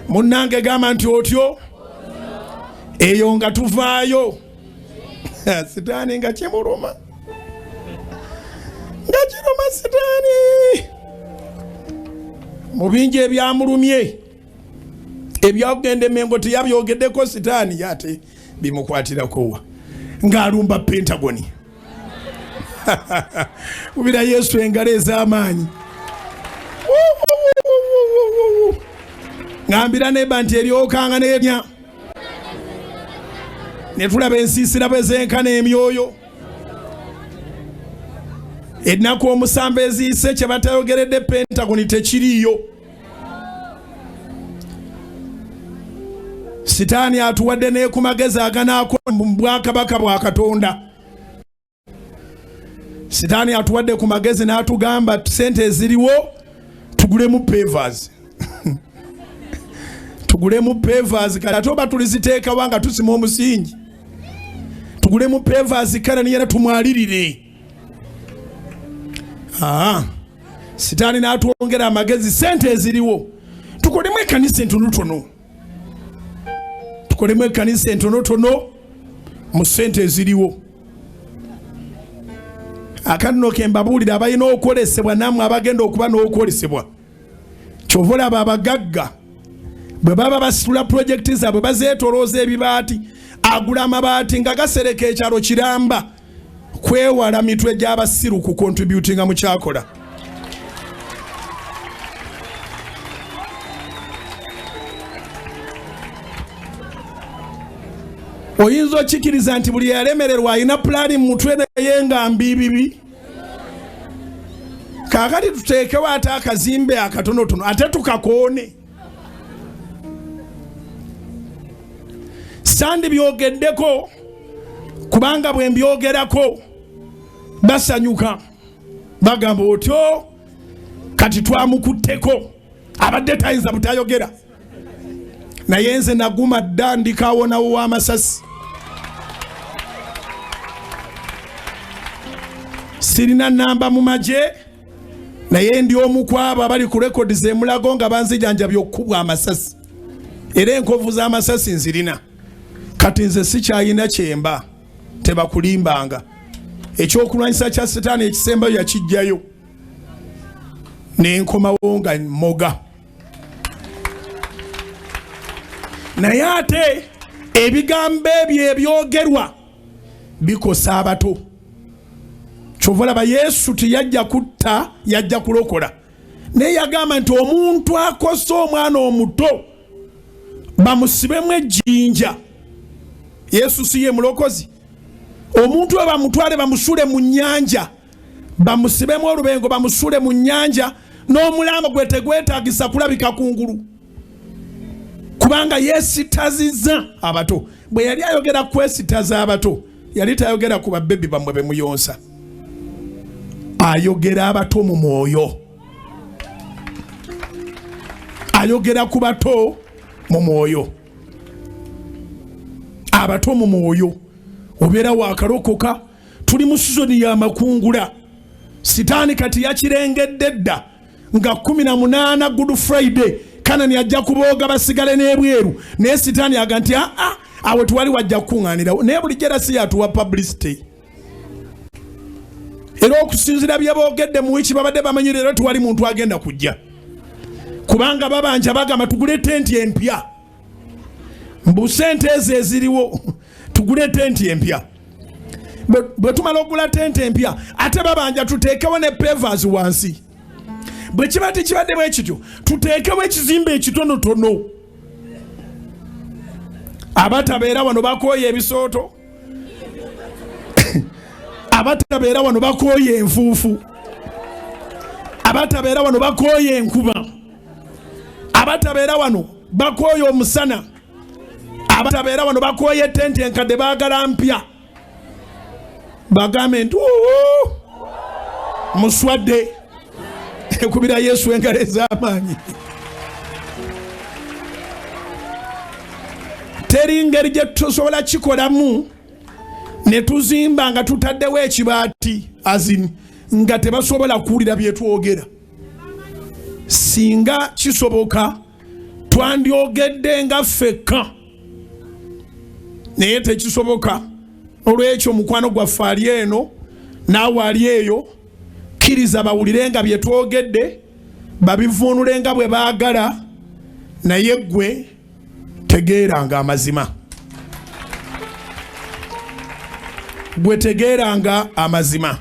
Munnange gamba nti otyo eyo nga tuvaayo. Sitaani nga kimuluma, nga kiruma sitaani. Mu bingi ebyamulumye ebyakugenda emengo teyabyogeddeko, sitaani ate bimukwatirako wa ng'alumba Pentagoni. Kubira Yesu engalo ez'amaanyi. Ngambira neba nti eryokanga nerya ne tulaba ensiisira bwe zenkana emyoyo. Ennaku omusanvu eziyise kye batayogeredde Pentagoni tekiriiyo. Sitaani atuwadde ne ku magezi aganaakola mu bwakabaka bwa Katonda. Sitaani atuwadde ku magezi n'atugamba sente eziriwo tugulemu pavers. Tugulemu pavers kati ate oba tuliziteekawa nga tusima omusingi. Tugulemu pavers kale niyera tumwalirire. Sitaani n'atwongera amagezi, sente eziriwo tukolemu ekkanisa entonotono, tukolemu ekkanisa entonotono mu sente eziriwo. Akanno ke mbabuulira abalina okwolesebwa nammwe abagenda okuba n'okwolesebwa. Kyova olaba abagagga bwe baba basitula pulojekiti zaabwe bazeetolooza ebibaati, agula amabaati nga gasereka ekyalo kiramba kwewala mitwe gy'abasiru ku kontributinga mu kyakola. Oyinza okikiriza nti buli yalemererwa alina pulaani mu mutwe naye nga mbibibi. Kaakati tuteekewo ate akazimbe akatonotono ate tukakoone. Sandi byogeddeko kubanga bwe mbyogerako basanyuka, bagamba otyo kati twamukutteko, abadde tayinza butayogera. Naye nze naguma dda, ndikawonawo w'amasasi. Sirina namba mu magye, naye ndi omu ku abo abali ku rekodi z'emulago nga banzijanjabya okukubwa amasasi, era enkovu z'amasasi nzirina. Kati nze sikyayina kyemba, tebakulimbanga. Ekyokulwanyisa kya sitaani ekisembayo yakijjayo, nenkomawo nga mmoga. Naye ate ebigambo ebyo ebyogerwa bikosa abato. Kyova olaba Yesu teyajja kutta, yajja kulokola. Naye yagamba nti omuntu akosa omwana omuto bamusibemu ejjinja. Yesu si ye mulokozi? Omuntu oyo bamutwale bamusule mu nnyanja, bamusibemu olubengo bamusule mu nnyanja, n'omulambo gwe tegwetaagisa kulabika kungulu, kubanga yeesitazizza abato. Bwe yali ayogera kwesitaza abato, yali tayogera ku babebi bammwe be muyonsa, ayogera abato mu mwoyo, ayogera ku bato mu mwoyo, abato mu mwoyo. Obeera wakalokoka, tuli mu sizoni ya makungula. Sitaani kati yakirengedde dda nga 18 Good Friday Kanani ajja kubooga basigale n'ebweru, naye sitaani aga nti aa awo tewali wajja kukuŋŋaanirawo. Naye bulijjo era si yatuwa publicity, era okusinziira bye boogedde mu wiiki babadde bamanyi leero tewali muntu agenda kujja, kubanga babanja bagamba tugule tenti empya, mbu sente ezo eziriwo tugule tenti empya. Bwe tumala okugula tenti empya ate babanja tuteekewo ne pavers wansi. Bwe kiba tekibadde bwe kityo tuteekewo ekizimbe ekitonotono. Abatabeera wano bakooye ebisooto, abatabeera wano bakooye enfuufu, abatabeera wano bakooye enkuba, abatabeera wano bakooye omusana, abatabeera wano bakooye tenti enkadde baagala mpya. Bagambe nti muswadde. Ekubira Yesu engalo ez'amaanyi. Teri ngeri gye tusobola kikolamu ne tuzimba nga tutaddewo ekibaati azini nga tebasobola kuwulira bye twogera. Singa kisoboka Twandyogedde nga ffekka, naye tekisoboka. Olwekyo mukwano gwaffe ali eno naawe ali eyo, kkiriza bawulire nga bye twogedde, babivuunule nga bwe baagala, naye ggwe tegeeranga amazima. Gwe tegeeranga amazima.